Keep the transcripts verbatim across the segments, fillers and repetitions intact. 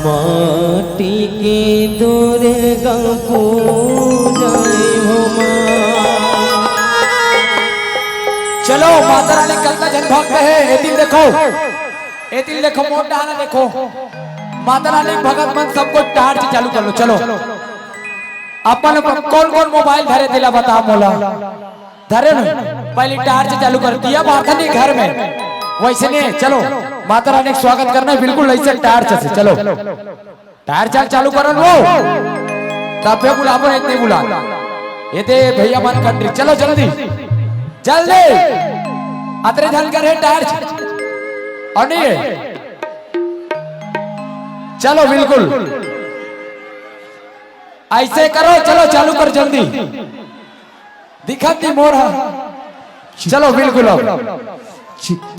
माटी के दुर्गा पूजा हो माँ। चलो, माता रानी कतना झन भक्त हे, एती देखो, एती देखो, मोर डाहर देखो, माता रानी भगत मन सबको torch चालू कर लो। चलो, अपन अपन कौन कौन मोबाइल धरे, तेला बता मोला। धरे न, पहले torch चालू कर दिया, बात नहीं घर में। वैसे नहीं, चलो, माता रानी का स्वागत करना है, बिल्कुल ऐसे torch से, चलो। Torch चाल चालू करन वो। तबे बुलाबो, नहीं बुला। ये दे भैया मन कंट्री, चलो जल्दी। जल्दी। अतरे झन करे torch। और नहीं है। चलो बिल्कुल। ऐसे करो, चलो चालू कर जल्दी। दिखत नहीं मोर हा। चलो बिल्कुल अब।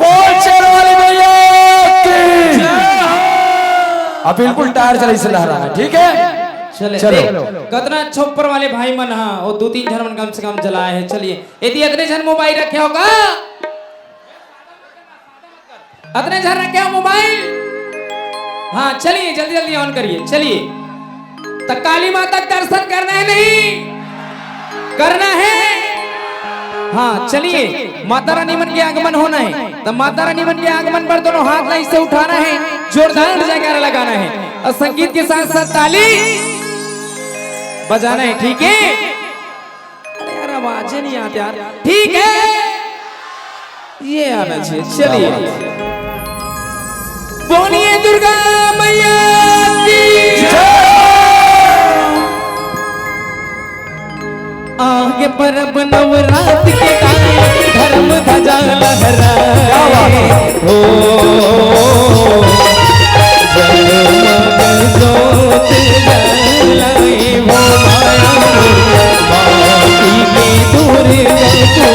बोल शेर वाली मैया की। अब बिल्कुल torch चले से लहरा है, ठीक है? चले, चलो। देख, कतना अच्छा ऊपर वाले भाई मन हा, वो दो तीन झन मन कम से कम जलाए हे। चलिए, यदि अतने झन मोबाइल रखे होगा, अतने झन रखे हो मोबाइल? हाँ, चलिए, जल्दी जल्दी on करिए, चलिए। तो काली माता का दर्शन करना है, नहीं करना है? हाँ, चलिए, माता रानी मन के आगमन होना है, तो माता रानी मन के आगमन पर दोनों हाथ ला इसे उठाना है, जोरदार जयकारा लगाना है और संगीत के साथ साथ ताली बजाना है, ठीक है? अरे यार, आवाजें नहीं आती यार। ठीक है, ये आना चाहिए। चलिए, बोलिए दुर्गा मैया की जय। आगे परब नवरात के गाए, धर्म ध्वजा लहराए। क्या बात है। हो, जगमग ज्योत जलाए वो माया, बाकी की दूर तू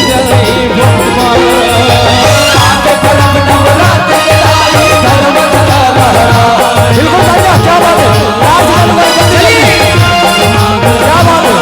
जाए वो माया। आगे परब नवरात के गाए, धर्म ध्वजा लहराए। बिल्कुल भैया, क्या बात है। राज बन गए, चलिए। क्या बात है।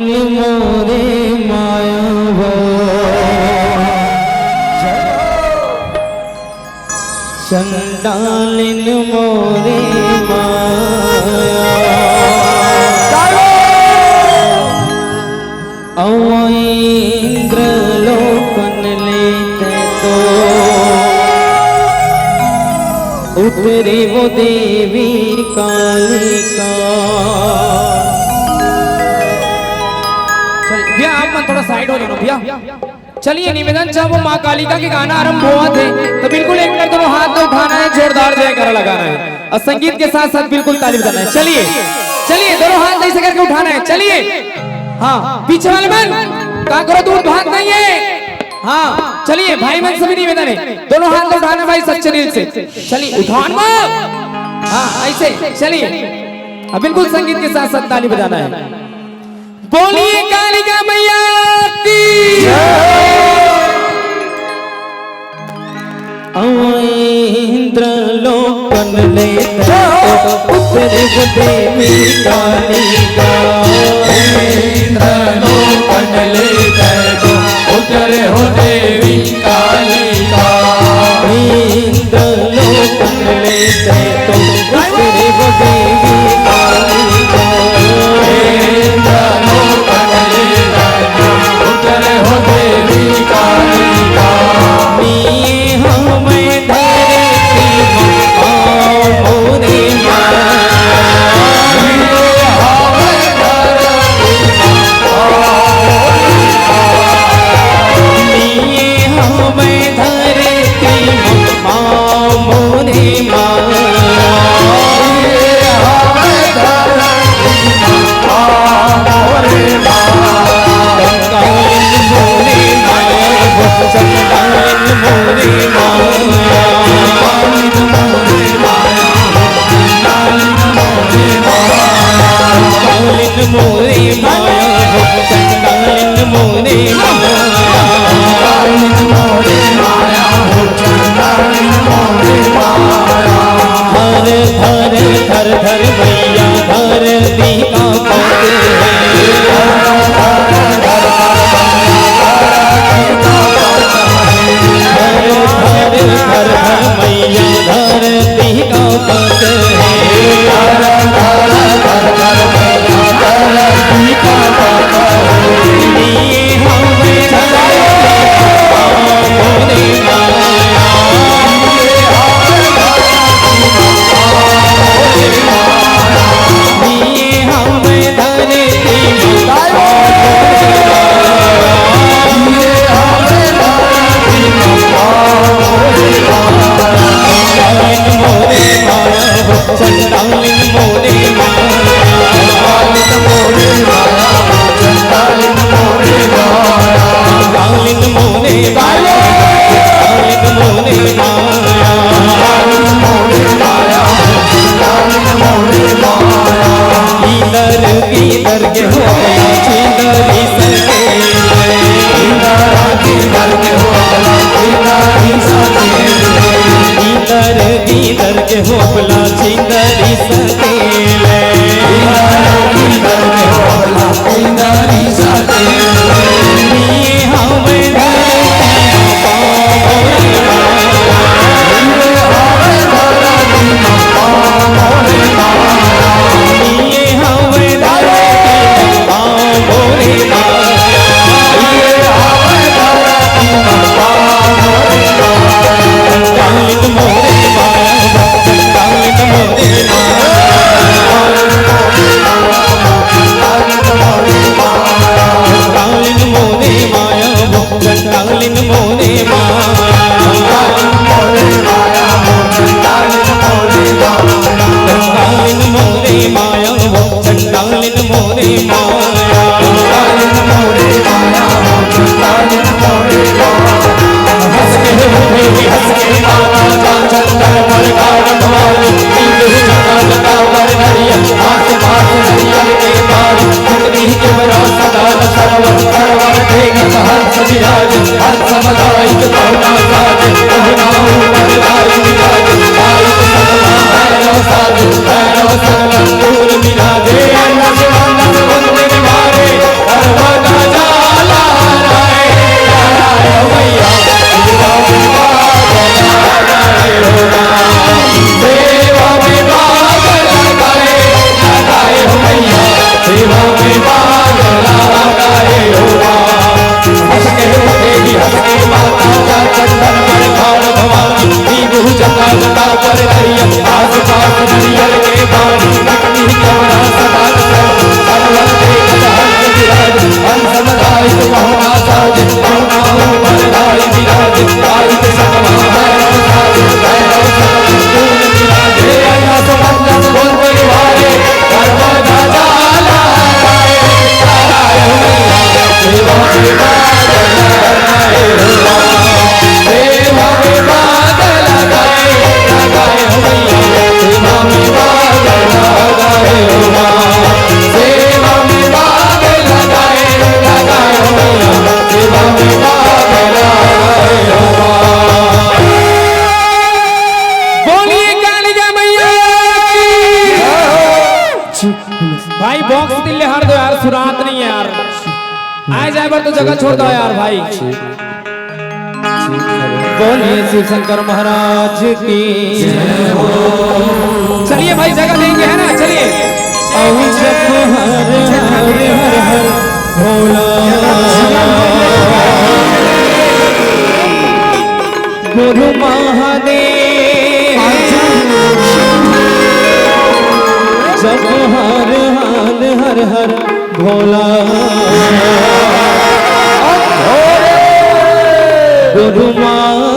मोरे माया वो, चंडालिन मोरे माया। अवै इंद्र लोकन लेते तो उतरी वो देवी कालिका। चलिए भैया, आप मन थोड़ा साइड हो जाना भैया। चलिए, निवेदन, जब वो माँ कालिका के गाना आरंभ हुआ थे, तो बिल्कुल एक बार दोनों हाथ उठाना है, जोरदार जयकारा लगाना है। और संगीत के साथ साथ बिल्कुल ताली बजाना है। चलिए, चलिए, दोनों हाथ ऐसे करके उठाना है। चलिए, हाँ, पीछे वाले मन, का करो, दूध भात नहीं है। हाँ, चलिए, भाई मन सभी निवेदन है, दोनों हाथ उठाना भाई, सच्चे दिल से। चलिए, उठान मत। हाँ, ऐसे, चलिए। हाँ, बिल्कुल संगीत के साथ साथ ताली बजाना है। बोलिए कालिका मैया की। इंद्र लोकन लेते तो उतरे वो देवी कालिका। इंद्र लोकन लेते तो उतरे हो देवी कालिका। इंद्र लोकन लेते तो उतरे वो देवी कालिका। इंद्र लोकन लेते तो उतरे हो देवी कालिका। निये हमें धरती माँ मोरे माँ। निये हमें धरती माँ मोरे माँ। हर धर धर धर मैया धरती का पत है। हर धर धर धर मैया धरती का पत है। आए जाए बर तो जगह छोड़ दो यार भाई। बोलिए शिव शंकर महाराज की। चलिए भाई, जगह देंगे, है ना? चलिए। ओम जप हर हर हर हर भोला। गुरु महादेव। जप हर हर हर हर भोला। गुरु महादेव।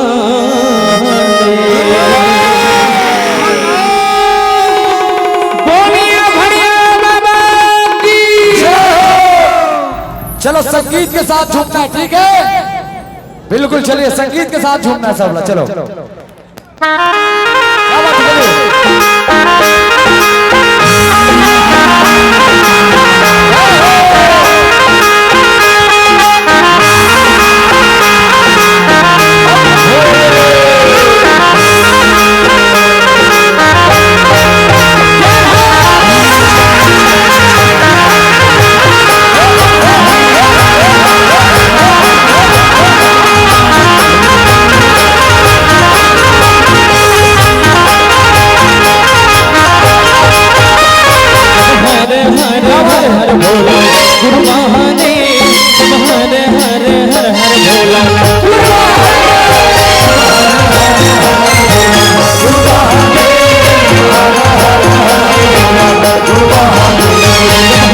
बोलिए भैया बाबा की जय हो। चलो, संगीत के साथ झूमना है, ठीक है? बिल्कुल, चलिए, संगीत के साथ झूमना है सब लोग। चलो। क्या बात है, चलिए। हर हर हर हर भोला गुरु महादेव, हर हर हर हर भोला।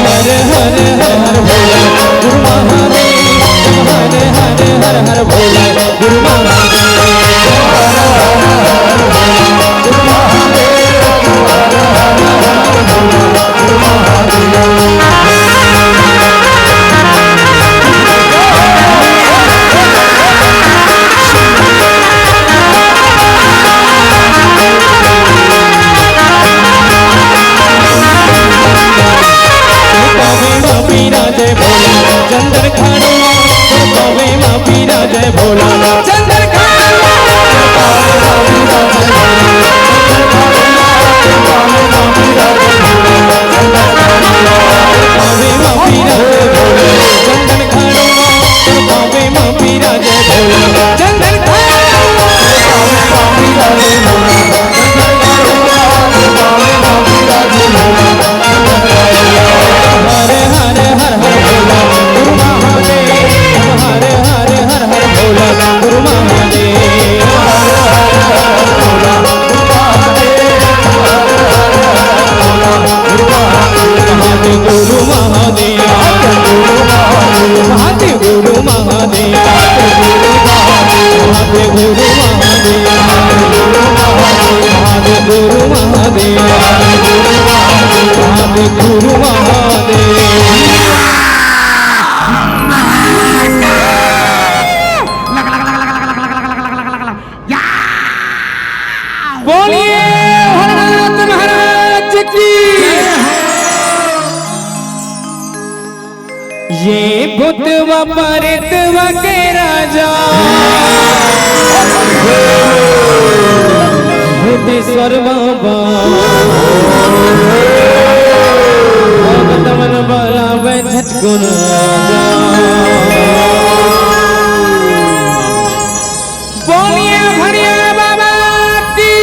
हर हर हर हर भोला गुरु महादेव, हर हर हर हर हर भोला गुरु महादेव। पावे मा पीरा जय भोला, चंदन खाड़ू। पावे मा पीरा जय भोला, चंदन खाड़ू। पावे मा पीरा जय भोला, चंदन खाड़ू। पावे मा पीरा जय भोला, चंदन खाड़ू। हरे हरे हर हर भोला गुरु महादेव, हरे हरे हर हर भोला गुरु महादेव। महादेव गुरु महादेव, महादेव गुरु महादेव, महादेव गुरु महादेव, महादेव गुरु महादेव, महादेव गुरु महादेव। बोलिए भोलेनाथ महाराज की। ये भूतवा प्रेतवा के राजा भूतेश्वर बाबा, भगतवन बलावे झटकुन राजा। बोलिए भैया बाबा की।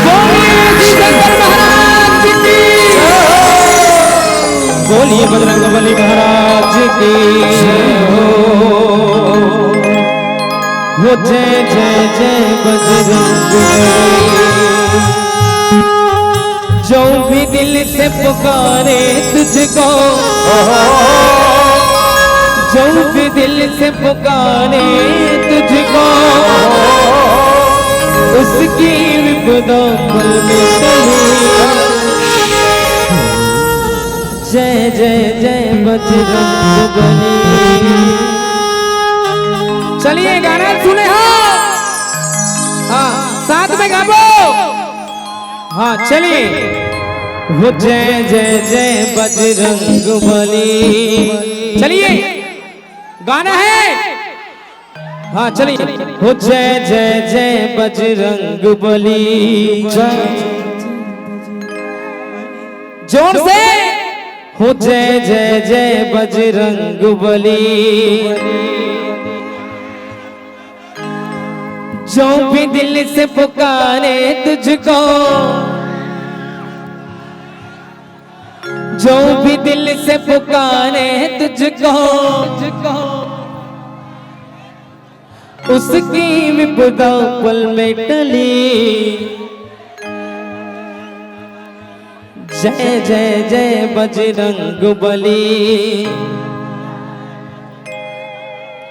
बोलिए शंकर महाराज की। बोलिए बजरंग बली महाराज की। हो, जय जय जय बजरंग बली। जो भी दिल से पुकारे तुझको, जो भी दिल से पुकारे तुझको, उसकी विपदा पल में टले। जय जय जय बजरंग बली। चलिए गाना सुने हो। हाँ, साथ में गाबो। हाँ, चलिए। हो जय जय जय बजरंग बली। चलिए, गाना है। हाँ, चलिए। हो जय जय जय बजरंग बली। जोर से। हो जय जय जय बजरंग बली। जो भी दिल से पुकारे तुझको, जो भी दिल से पुकारे तुझको, उसकी विपदा पल में टली। जय जय जय बजरंग बली।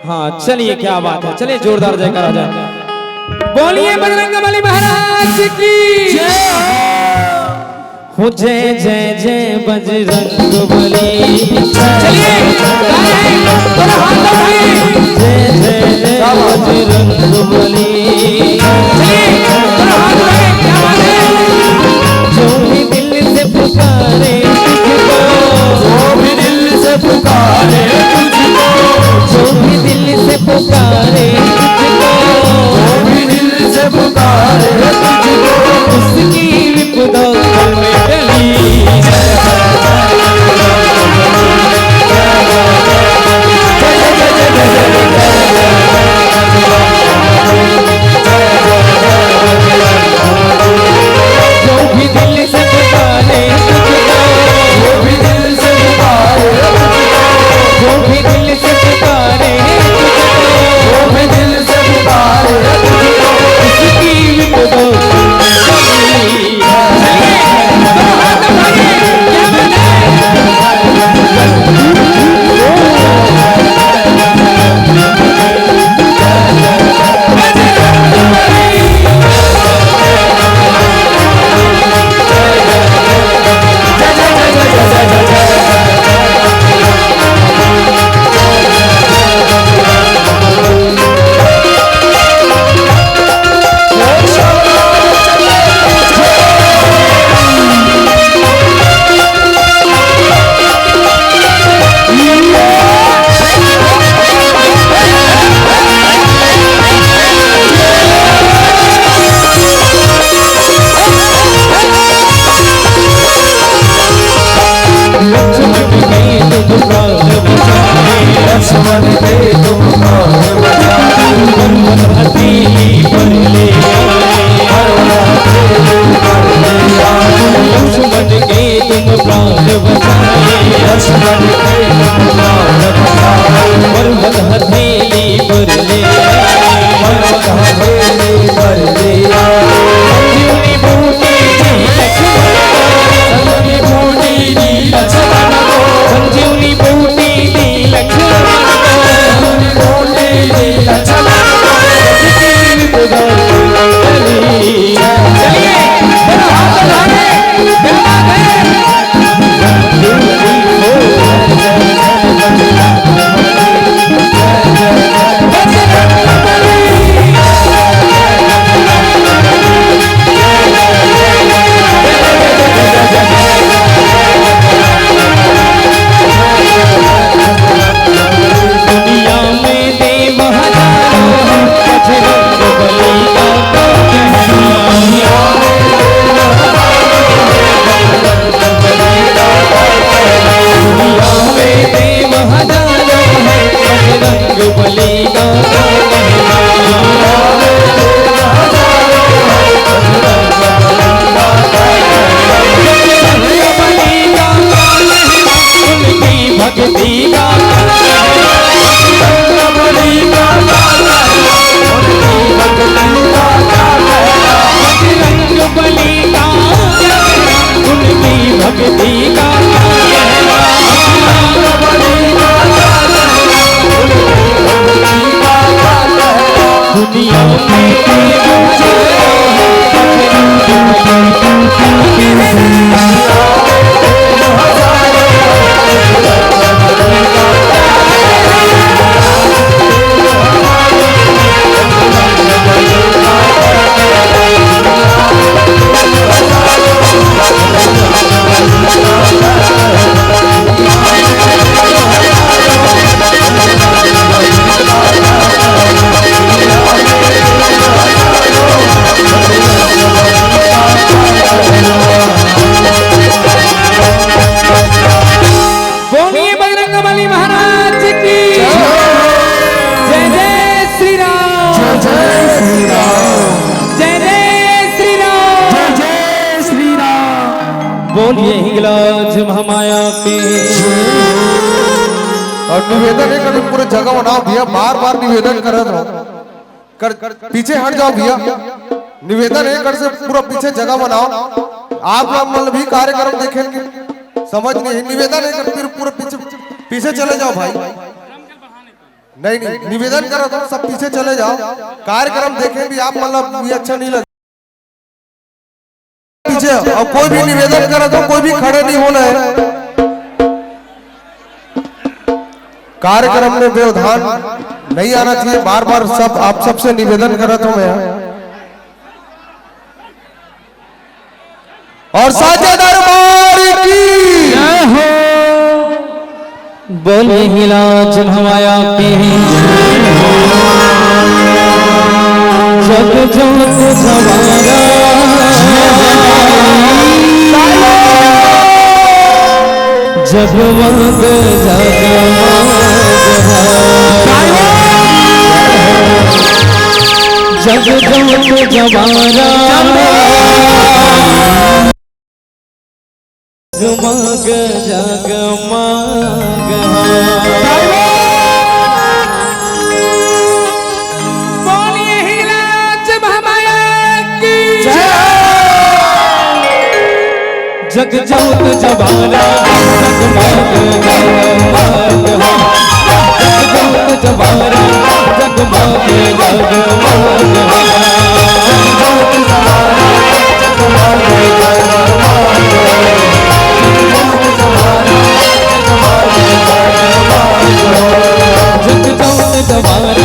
हाँ, चलिए, क्या बात है, चलिए, जोरदार जयकारा जाए। बोलिए बजरंग बली महाराज की। हो जय जय जय बजरंग बली। चलिए, गाए हैं, दोनों हाथ उठाइए। जय जय जय बजरंग बली। चलिए, दोनों हाथ उठाइए, क्या बात है। जो भी दिल से पुकारे तुझको, जो भी दिल से पुकारे तुझको, जो भी दिल से पुकारे तुझको, जो भी दिल से पुकारे तुझको, उसकी विपदा पल में टली। भक्ति का, बजरंग बली का, बजरंग बली का, उनकी भक्ति का, दुनिया में बोलिए बजरंग बली महाराज की। जय जय श्री राम। जय जय श्री राम। जय जय श्री राम। जय जय श्री राम। बोलिए हिंगलाज महामाया की। और निवेदन है, कभी पूरे जगह बनाओ भैया, बार बार निवेदन करत हो। कर, पीछे हट जाओ भैया, निवेदन है, कर से पूरा पीछे जगह बनाओ। आप लोग मतलब भी कार्यक्रम देखेंगे, समझ नहीं, निवेदन है, कर फिर पूरा पीछे, पीछे चले जाओ भाई। नहीं, नहीं, निवेदन करो तो सब पीछे चले जाओ, कार्यक्रम देखें भी आप, मतलब ये अच्छा नहीं लगे। पीछे, और कोई भी निवेदन करे तो कोई भी खड़े नहीं होना है। कार्यक्रम में व्यवधान नहीं आना चाहिए। बार बार सब, आप सबसे निवेदन करत हूं मैं। और साचे दरबार की जय हो। बोले हिंगलाज महामाया की। जग जोत जवारा, जगमग जगमग। जग जोत जवारा, जगमग जगमग। बोलिए हिंगलाज महामाया की। जग जोत जवारा, जगमग जगमग हो। जग जोत जवारा, जगमग जगमग हो। जगमग जगमग हो। जगमग जगमग हो।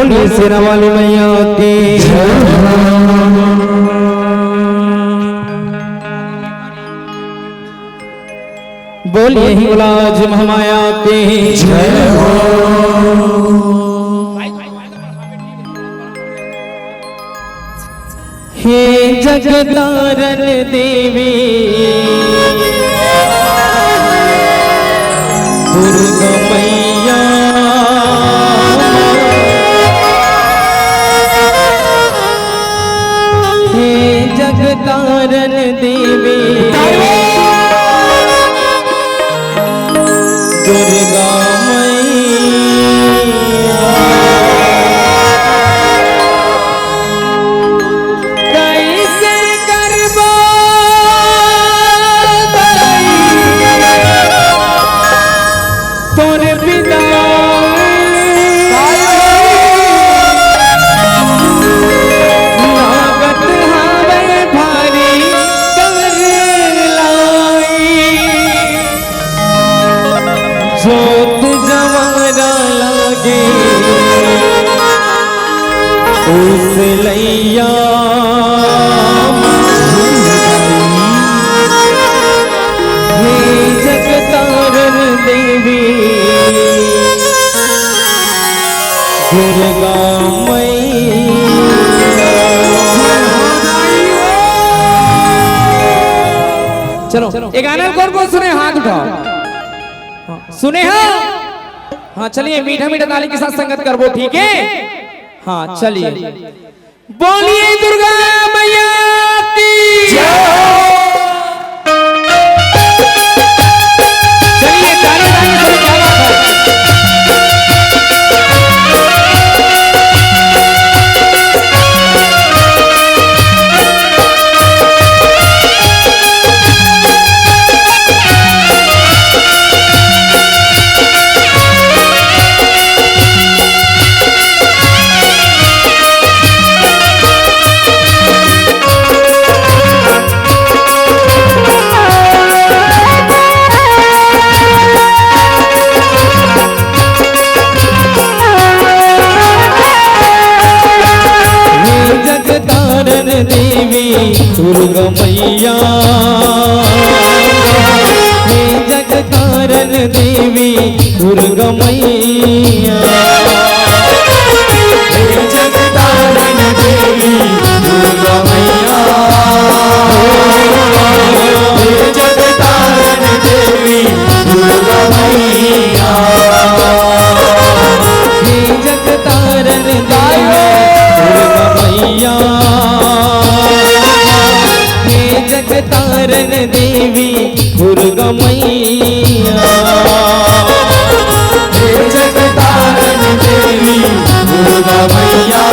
शेरा वाली मैया की। बोलिए हिंगलाज महामाया की। हे जगतारन देवी दुर्गा मैया, हे जगतारन देवी दुर्गा मैया। कैसे करबो दाई तोर बिदाई, लागत हवे भारी कर लाई। जोत जवारा लागे उस लैया, हे जगतारन देवी दुर्गा मैया। चलो, ये गाना कौन कौन सुने, हाथ उठाओ। हाँ, सुने हो? हाँ, चलिए, मीठा मीठा ताली के साथ संगत करबो, ठीक है? हाँ, चलिए। बोलिए दुर्गा मैया की। चलिए, ताली, ताली, ताली, क्या बात है? हे जगतारन देवी दुर्गा मैया, हे जगतारन देवी दुर्गा मैया, हे जगतारन देवी दुर्गा मैया, हे जगतारन देवी दुर्गा मैया, हे जगतारन देवी दुर्गा मैया, हे जगतारन देवी दुर्गा मैया, हे जगतारन देवी दुर्गा मैया,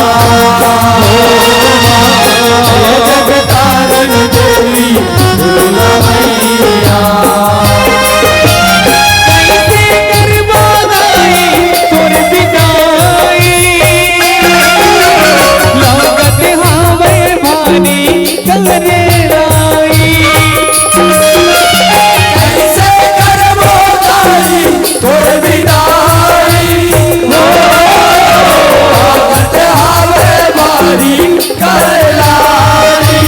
हे जगतारन देवी दुर्गा मैया। कैसे करबो दाई तोर बिदाई, लागत हवे भारी कर लाई। कैसे करबो दाई तोर बिदाई, हो, लागत हवे भारी कर लाई।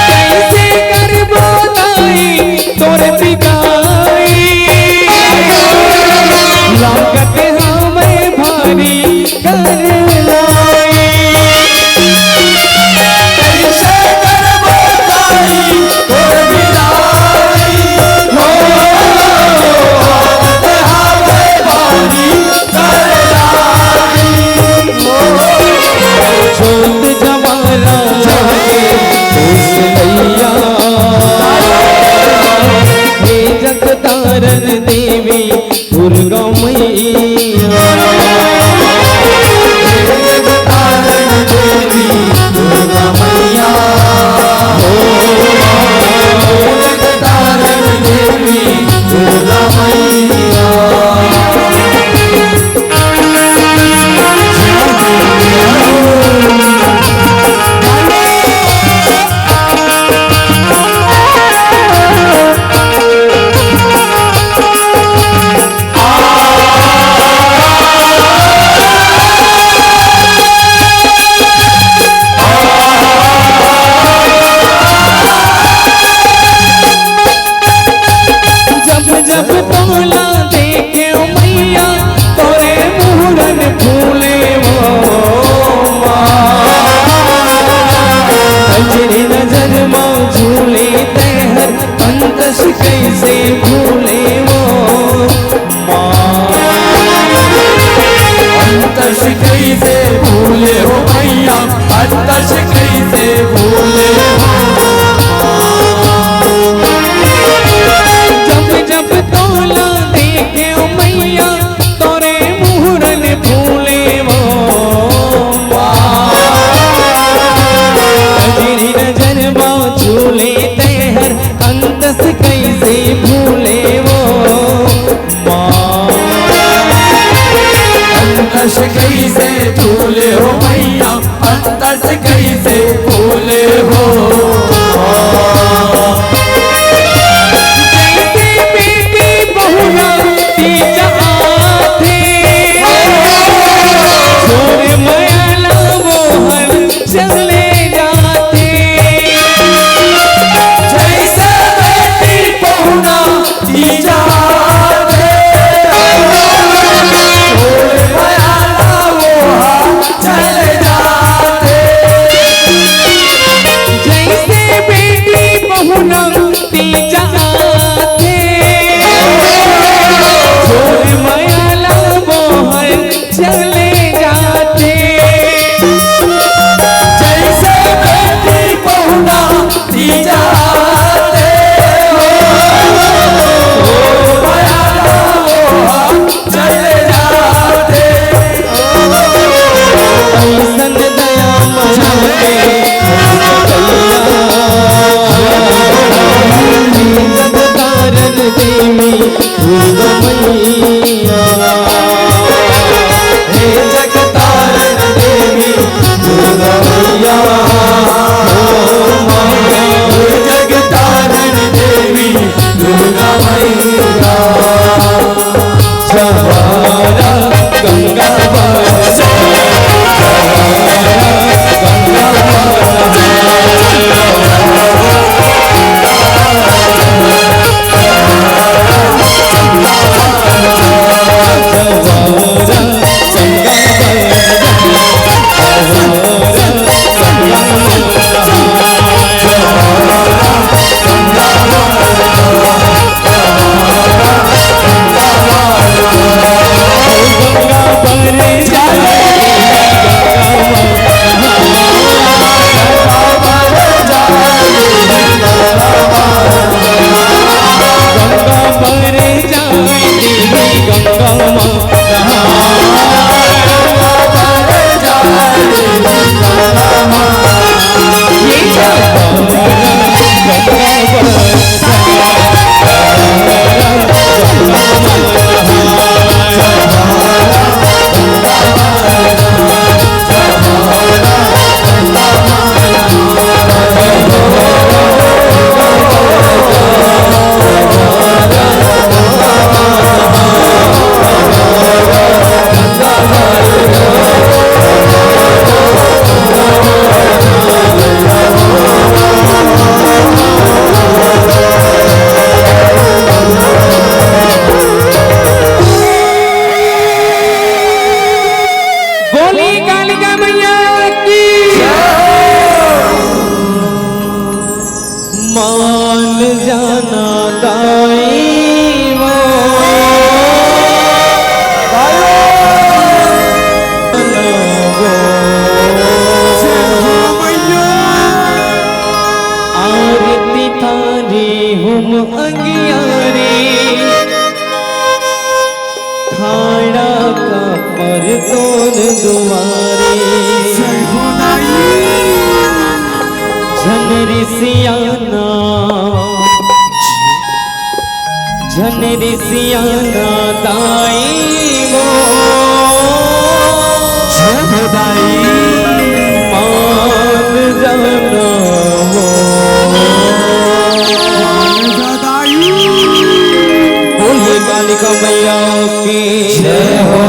कैसे करबो दाई तोर बिदाई, लागत हवे भारी कर लाई। कैसे करबो दाई तोर बिदाई, हो, लागत हवे भारी कर लाई। जोत जवारा लागे उस लैया, हे जगतारन देवी दुर्गा मैया, हे जगतारन देवी दुर्गा मैया, हो, हे जगतारन देवी दुर्गा मैया। तोला देखेंव मैया, तोरे मुहरन फूले वो माँ। नजर नजर मा झूले तैहर, अंतस कैसे भूले वो माँ। अंतस कैसे भूले हो मैया, अंतस कैसे भूले हो। जब जब तोला देखेंव मैया, तोरे मुहरन फूले वो माँ। नजर नजर मा झूले तैहर, अंतस कैसे भूले वो माँ। अंतस कैसे भूले हो मैया, अंतस कैसे भूले हो। जैसे बेटी बहुरा तीजा आथे, छोड़ मयाला वो हर चले जाथे। जैसे बेटी बहुरा तीजा आथे, छोड़ मयाला वो हर चले जाथे। जैसे बेटी बहुरा तीजा आथे, छोड़ मयाला वो हर चले जाथे। जैसे बेटी बहुरा तीजा आथे, ओ मयाला वो हर चले जाथे। अइसन दया मनावे जगतारन देवी दुर्गा मैया। हे जगतारन देवी दुर्गा मैया, ओ माँ, हे जगतारन देवी दुर्गा मैया। जवारा गंगा बरसा, जवारा गंगा बरसा। बोली कालिका मैया की। मान जाना दाई वो। आरती थारी हुम अंगियारी, खाड़ा का परतोन दुआरी। जय हो दाई। झन रिसियाना, झन रिसियाना दाई वो। जय हो दाई। मान जाना वो। मान जा दाई। बोलिए कालिका मैया की जय हो।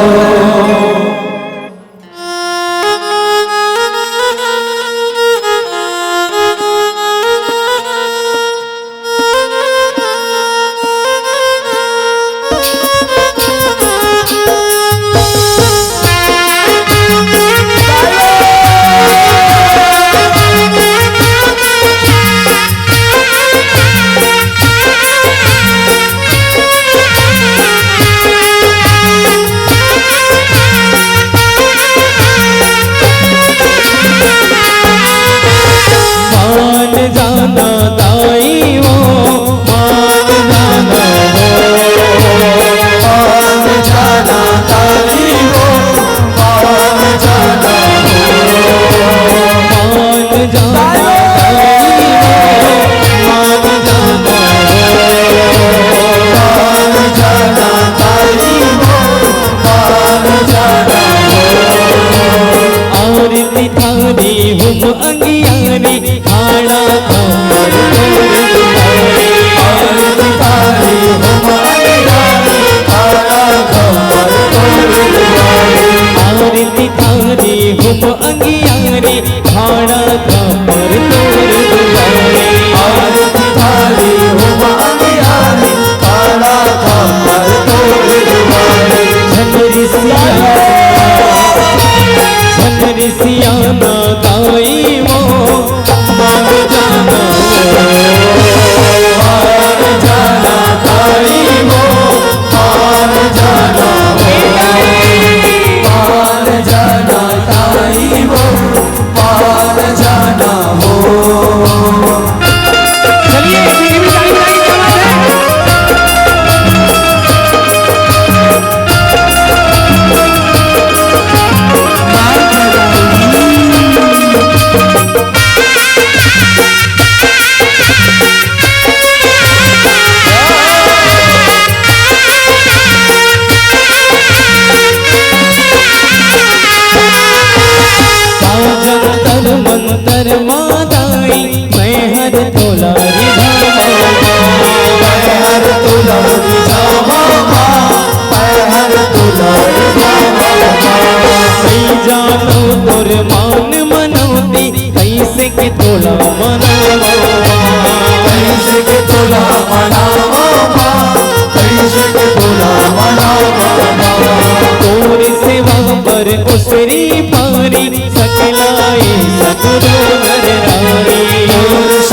बर ओसरी पारी, सकलाए सगरो नर नारी। पुरुष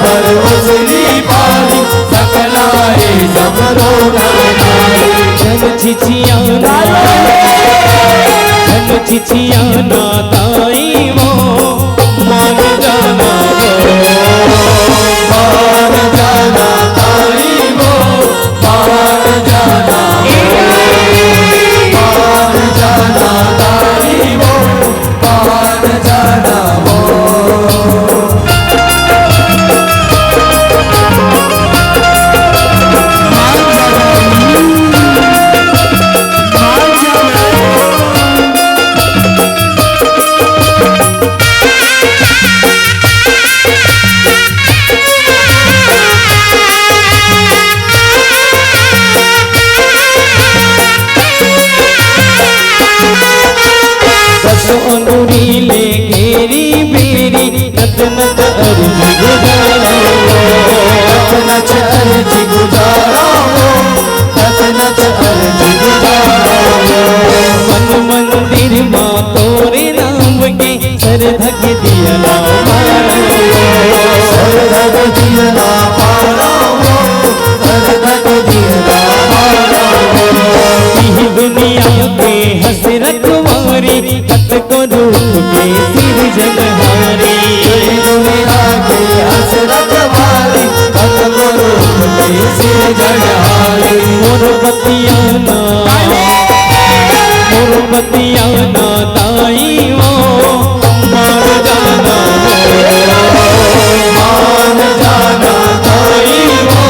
बर ओसरी पारी, सकलाए सगरो नर नारी। झन छिछियाना, झन छिछियाना दाई वो, मान जाना वो। मान जाना दाई वो, मान जाना वो। मान जाना दाई वो, मान जाना वो। दस अंगुरी ले घेरी बेरी, नच नच अर्जी गुजारा वो। नच नच अर्जी गुजारा वो। नच नच अर्जी गुजारा वो। मन मंदिर मा तोरे नाम के, सरधा के दिया ना बारा वो। सरधा के दिया ना बारा वो। सरधा के दिया ना बारा वो। इही दुनिया के हसरत वारी, कतको रूप के सिरजनहारी। दुनिया के हसरत वारी, कतको रूप के सिरजनहारी। मोर बतिया ना, मोर बतिया ना दाई वो, मान जाना वो, मान जाना दाई वो।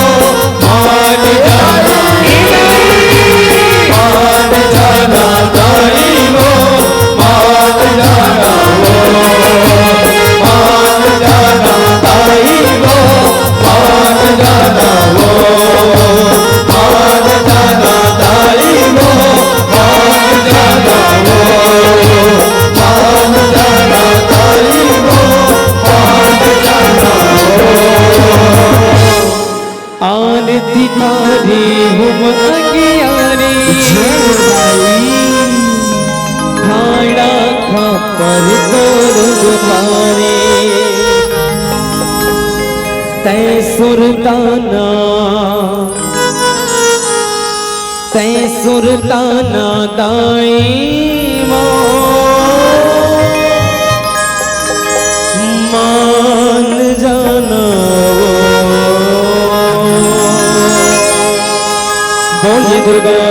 आरती तारी हुम अगियारी, जय हो दाई। खाड़ा खापर तोर गुबारी। तै सुरताना, तै सुरताना दाई मो, मान जाना वो। बोलिए दुर्गा